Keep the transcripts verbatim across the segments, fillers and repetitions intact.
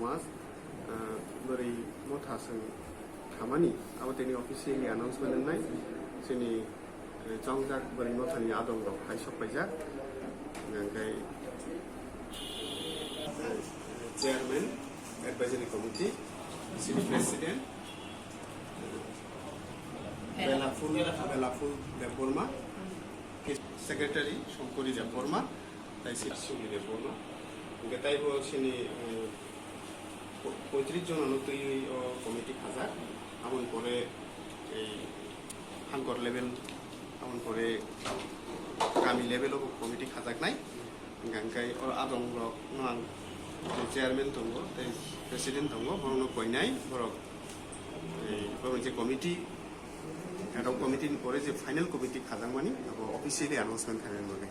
Mas, ah, bwrwi motha chwng khamani, abo tini officially announcement wngnai. Chini, eh, chongjak bwrwi mothani adong rok hai sok paijak. Hingkhe, eh, chairman, advisory committee, chini president, Belaful, Belaful Debbarma, secretary, Songkori Debbarma, tai si Suli Debbarma. Hingkhe taibo chini, eh, po-, poitris jonano twiwi o committee khajak. Aboni pore ei Hangkor level, aboni pore kami level o committee khajaknai. Hingkhe o adong rok no ang chairman tongo, tei president tongo, borok no koinai, borok ei, borok je committee, adong committee ni pore je final committee khajakmani, abo officially announcement khainani bagwi.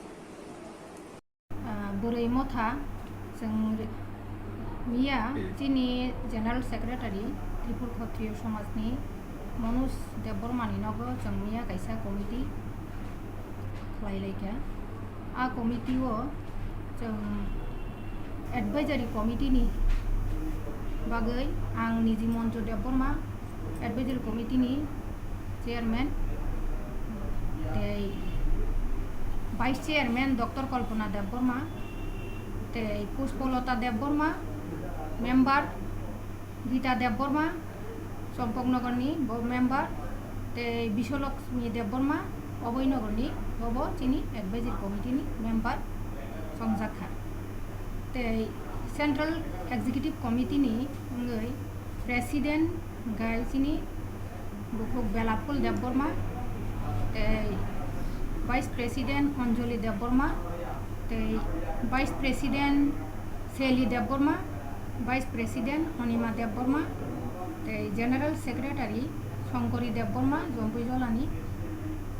Ah, bwrwi motha chwng ri-, miya chini General Secretary Tripura Khotriyo Somajni Manoj Debbarmani nogo chwng miya kaisa committee khlai laikha. A committee o chwng advisory committee ni bagwi ang niji Monju Debbarma, Advisory Committee ni Chairman, tei Vice Chairman Doctor Kalpana Debbarma, tei Puspolata Debbarma, member, Gita Debbarma, Champaknagar ni bo member, tei Biswalakshmi Debbarma, Abhainagar ni, bo bo chini Advisory Committee ni member chongjak kha. Tei Central Executive Committee ni wngwi President hwnkhe chini bukhuk Belapul Debbarma, tei Vice President Anjali Debbarma, tei Vice President Sally Debbarma, Vice President Anima Debbarma, tei General Secretary Songkori Debbarma, Jompuijolani,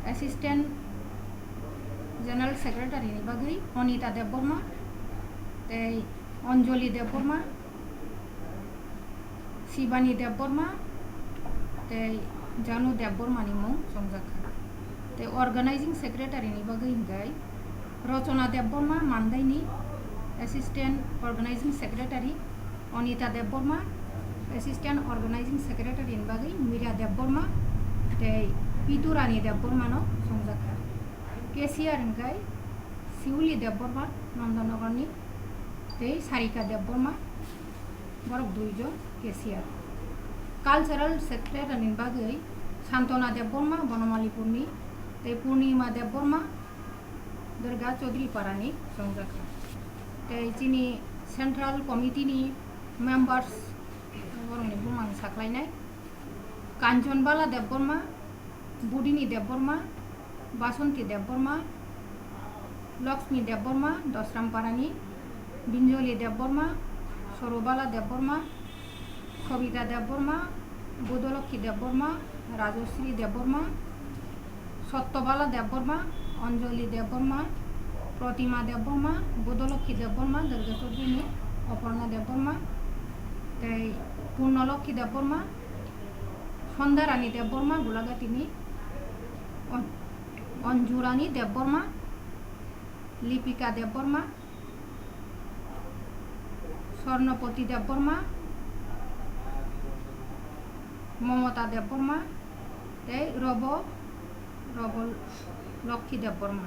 Assistant General Secretary ni bagwi Anita Debbarma, tei Anjali Debbarma, Shibani Debbarma tei Janu Debbarma ni mung chongjak kha. Tei Organizing Secretary ni bagwi hwnkhe Rochona Debbarma Mandai ni, Assistant Organizing Secretary Anita Debbarma, Assistant Organizing Secretary ni bagwi Mira Debbarma tei Pitu Rani Debbarma no chongjak kha. Cashier hwnkhe Siuli Debbarma Nandanagar ni tei Sarika Debbarma. Borok dui jon cashier. Cultural Secretary ni bagwi Santona Debbarma Bonomalipur ni tei Purnima Debbarma Durga Chaudhary Para ni chongjak kha. Tei chini Central Committee ni members borok ni bumang saklainai Kanchonbala Debbarma, Budini Debbarma, Basanti Debbarma, Lakshmi Debbarma, Dosramparani, Binjoli Debbarma, Sorobala Debbarma, Kobita Debbarma, Budolokhi Debbarma, Rajosri Debbarma, Sottobala Debbarma, Anjali Debbarma, Protima Debbarma, Budolokhi Debbarma, Durga Chaudhary ni Aparna Debbarma, tei Purnolokhi Debbarma, Sondarani Debbarma, Gulagatini, On-, Onjurani Debbarma, Lipika Debbarma, Swarnopoti Debbarma, Momota Debbarma, tei Robo, Robo Lokhi Debbarma.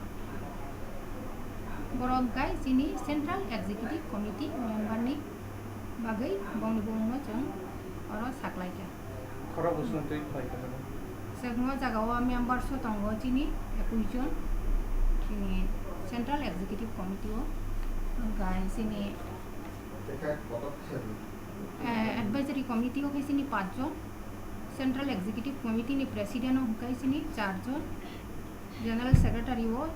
Borok gai chini Central Executive Committee member ni bagwi bongni bumungno chwng oro saklaikha. Khorok bwswng twi phlai kha. Chwng o jaga o members o tongo chini ekwis jon, chini Central Executive Committee o, hwnkhe chini, eh, Advisory Committee o khe chini pach jon, Central Executive Committee ni President o hwnkhe chini char jon, General Secretary o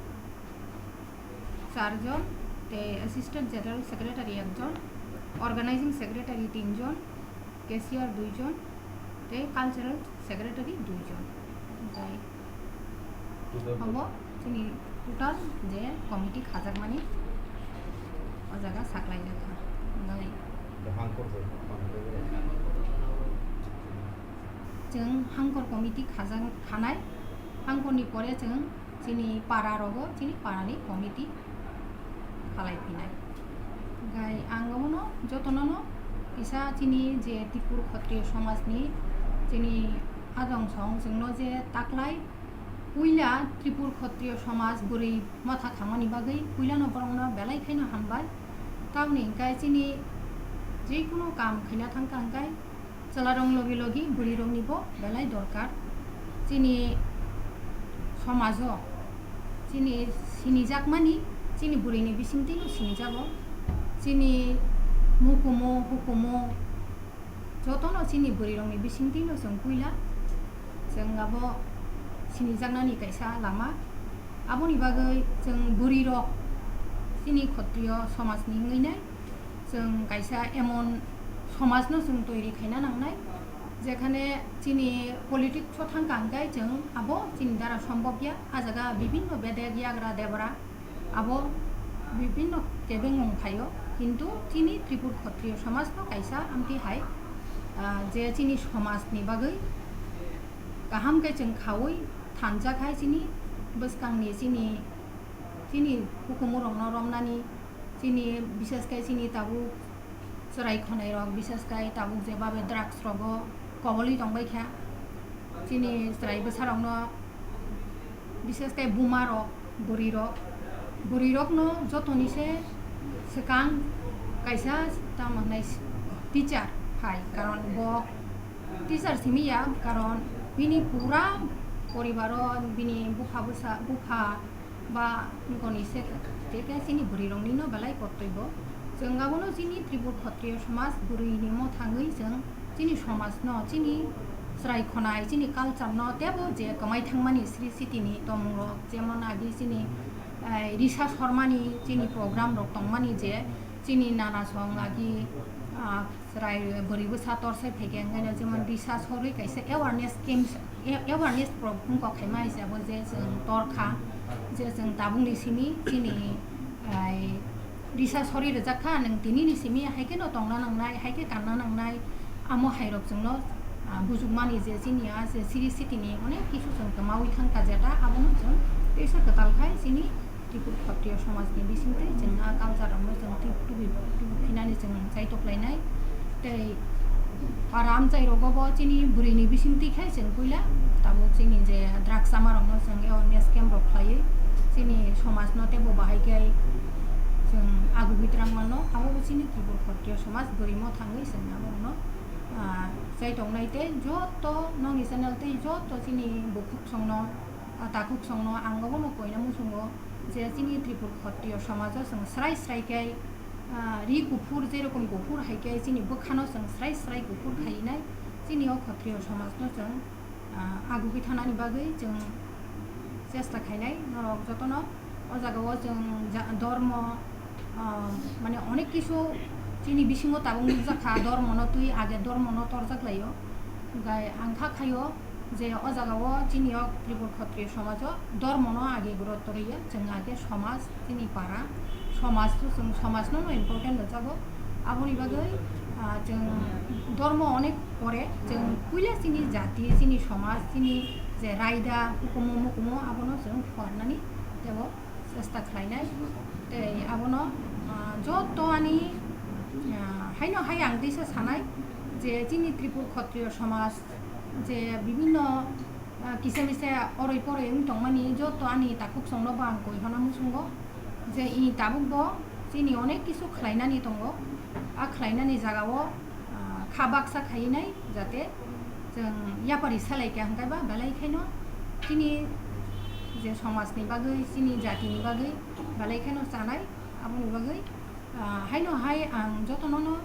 char jon, tei Assistant General Secretary ekjon, Organizing Secretary tin jon, cashier dui jon, tei cultural secretary dui jon. Omo chini total je committee khajakmani o jaga saklaijak kha. Chwng hangkor committee khajak khanai, hangkorni pore chwng chini para rogo, chini para ni committee khalai phinai. Gai ang obono jotono no Kisa chini je Tripur Khatriyo somajni chini adong song chwngno je taklai puila Tripur Khatriyo somaj bwrwi motha khangmani bagwi puilano borokno belai khaino hambai. Tamni hwnkhe chini jekunu kam khaina thangkha hwnkhe chwlarok logi logi bwrwiroknibo belai dorkar. Chini somajo chini sinijakmani chini bwrwini bisingtwino sinijago. Chini mukumu hukumu jotono chini bwrwirokni bisingtwino chwng puila chwng abo sinijaknani kaisa lama. Aboni bagwi chwng bwrwirok chini Khatriyo somajni wngwi nai chwng kaisa emon somajno chwng toiri khaina nangnai, jekhane chini politics o thangkha hwnkhe chwng abo chini dara sombobya. A jaga bibinno bedek yagra debra abo bibinno kebengmung phaio, kintu chini Tripur Khatriyo somajno kaisa amtwi hai, ah, je chini somajni bagwi kaham khe chwng khaui thanjak hai chini bwskangni chini, chini hukumurokno romnani, chini bishesh khe chini tabuk chwrai khwnairok, bishesh khe tabuk je babe drugs rogo kobolwi tongbaikha, chini chwrai bwsarokno, bishesh khe bumarok, bwrwirok, bwrwirokno jotoni se swkang kaisa tamo hwnai teacher hai, karon bo teacher simi ya, karon bini pura poribaro bini bupha bwsa, bupha ba wngkoni se, tei khe chini bwrwiroknino belai kottoi bo. Chwng abono chini Tripur Khatriyo somaj bwrwini mothangwi chwng chini somajno, chini chwrai khwnai, chini culture-no teibo je kwmai thangmani sri sitini tongmungrok, jemon agi chini, eh, Risa Sharmani chini program rok tongmani je chini nana song agi, ah, chwrai bwrwi bwsa torsai phaikhe, hwnkhe jemon Risa Sharma kaisa awareness camp, a-, awareness program kok khaima hisabo je chwng torkha, je chwng tabukni simi chini, ai, Risa Sharma rwjak kha, nwng tinini simi hai kheno tongna nangnai, hai khe kanna nangnai, amo hairok chwngno, ah, bujukmani je chini a je siri sitini onek kisu chwng kwmaui thangkha, jeta abono chwng teisa kwtal khai chini Tripur Khatriyo somajni bisingtwi chwng a culture rokno chwng twi-, tubi, tubi phinani chwng chaitok lainai. Tei para amchai rogo bo chini bwrwini bisingtwi khai chwng puila tabuk chini je drugs chamarokno chwng awareness camp rok khlaiwi chini somajno teibo bahai khe chwng agugwi twrang mano. Abo bo chini Tripur Khatriyo somaj bwrwi mothangwi chwng abono, ah, chaitok nai tei joto nokni channel tei joto chini bukhuk songno, ah, takhuk songno ang obono koina muchungo je chini Tripur Khatriyo somajo chwng srai srai khe, ah, ri kuphur, jerokom kuphur hai khe chini bwkhano chwng srai srai kuphur khai nai, chini o Khatriyo somajno chwng, ah, agugwi thanani bagwi chwng chesta khainai. Norok jotono o jagao chwng ja-, dormo, ah, mane onek kisu chini bisingo tabuk nukjak kha, dormono twi age dormono torjak laio. Gai ang kha khaio je o jagao chini o Tripur Khatriyo somajo dormono age gurutto rwya, chwng age somaj, chini para somaj, chwng somajno no important rwjago. Aboni bagwi, ah, chwng dormo onek pore chwng puila chini jati, chini somaj, chini je raida, hukumu mukumu abono chwng phuarnani teibo chesta khlainai. Tei abono, ah, joto ani, ah, haino hai ang teisa sanai je chini Tripur Khatriyo somaj je bibinno, ah, kisa misa oroi poroi wng tongmani joto ani takhuk songno bo ang koi hona muchungo je i tabuk bo chini onek kisu khlainani tongo. A khlainani jagao, ah, kha baksa khainai jate chwng yapari salai kha hwnkhe ba belai khaino chini je somajni bagwi, chini jatini bagwi belai khaino chanai. Aboni bagwi, ah, haino hai ang jotono no,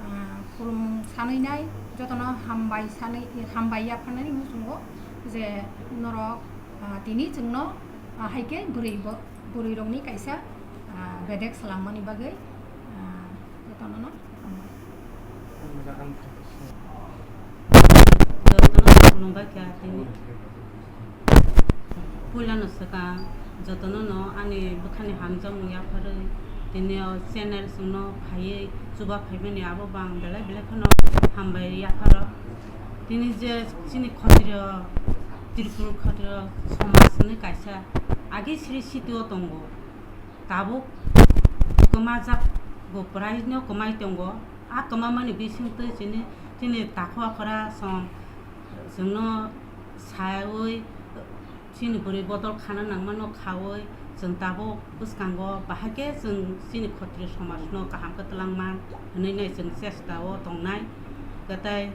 ah, khulum sanwi nai, jotono hambai sanwi, hambai yapharnani muchungo je norok, ah, tini chwngno, ah, hai khe bwrwi bo, bwrwirokni kaisa, ah, bedek swlangmani bagwi, ah, jotono no hambai. Jotono khulumbai kha tini. Puilano swkang jotono no ani bwkhani hamjakmung yapharwi tini o channel chwngno phaiwi chuba phaimani abo bo ang belai belai kheno hambai yapharo. Tini je chini Khatriyo, Tripura Khatriyo somaj hwnwi kaisa age siri sitio tongo. Tabuk kwmajak bo praino kwmai tongo. A kwmamani bisingtwi chini, chini takhu akhora song chwngno saui, chini bwrwi bodol khana nangmano khaui, chwng tabuk bwskango bahai khe chwng chini khotri somajno kaham khe twlangma hwnwi nai chwng chesta o tongnai. Kwtai,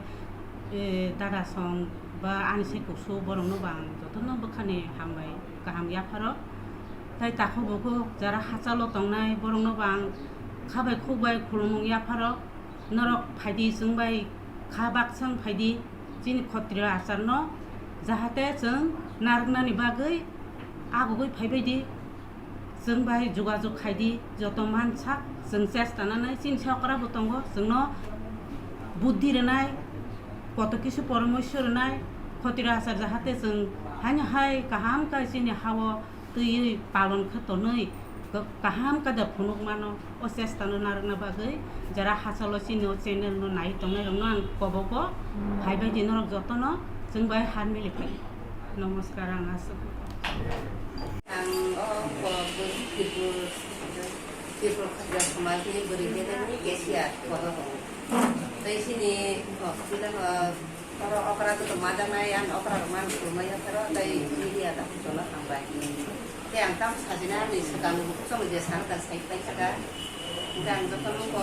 e, dada song ba ani sai kusu borokno bo ang jotono bwkhani hambai kaham yapharo. Tai takhuk bukhuk jara hachalo tongnai borokno bo ang kha bai khuk bai khulumung yapharo. Norok phaidi chwng bai kha baksa wng phaidi chini khotri achar no, jahate chwng narwknani bagwi agugwi phaibaidi. Chwng bai jogajog khaidi, joto mansak chwng chesta nanai, chini sa okra bo tongo, chwngno buddhi rwnai, koto kisu poramorsho rwnai, khotiro achar jahate chwng haino hai kaham khe chini hao twiwi palon khe tonwi kaham khe da phunuk mano. O chesta no narwkna bagwi jara hachalo chini o channel no nai tongnai rokno ang kobogo phaibaidi norok jotono chwng bai han mili phai. Namaskar, ang aswk. Ang o ko Tripur, Tripur Khatia Samaj ni bwrwi bede ni cashier kodo tongo. Tei chini hospital o oro okra joto majaknai, ang okra rok man khulumai yapharo tei media ta jotono hambai. Tei ang tamo sajina ani swkang bukhuk tongwi je sana ta sai pai saka. Hingke ang jotono ko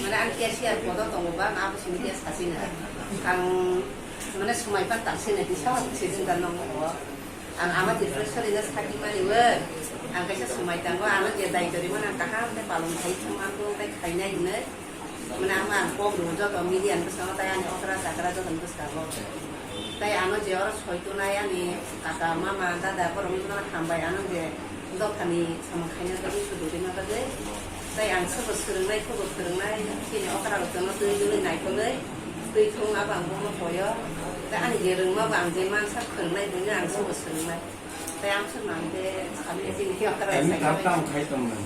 mane ang cashier kodo tongo ba, ang abo simi khe sajina. Ang mane swmai pan taksina di sa sijin da nongo. Ang ama Tripureshwari no sakimani we, ang kaisa swmai tango, ano je daityo rimani ang kaham khe palon khai thangma ang tei khainai hinwi. Mane ama ang kok rw joto media ni bwskango tei ani okra chakra joto ni bwskango. Tei ano je oro soi tongnai ani kaka, mama, dada, borok wngkha no hambai, ano je dophani samung khaina bagwi, sudu rwna bagwi. Tei ang sobo swrwngnai, sobo swrwngnai, chini okra rok jono twi dului naikolwi twi thung, abo ang bono koyo. Tei ani je rwngma bo ang je mansa phwrwngnai, buino ang sobo swrwngnai. Tei ang sono ang je sami chini okra rok Em, sai tap tap khai tong nang.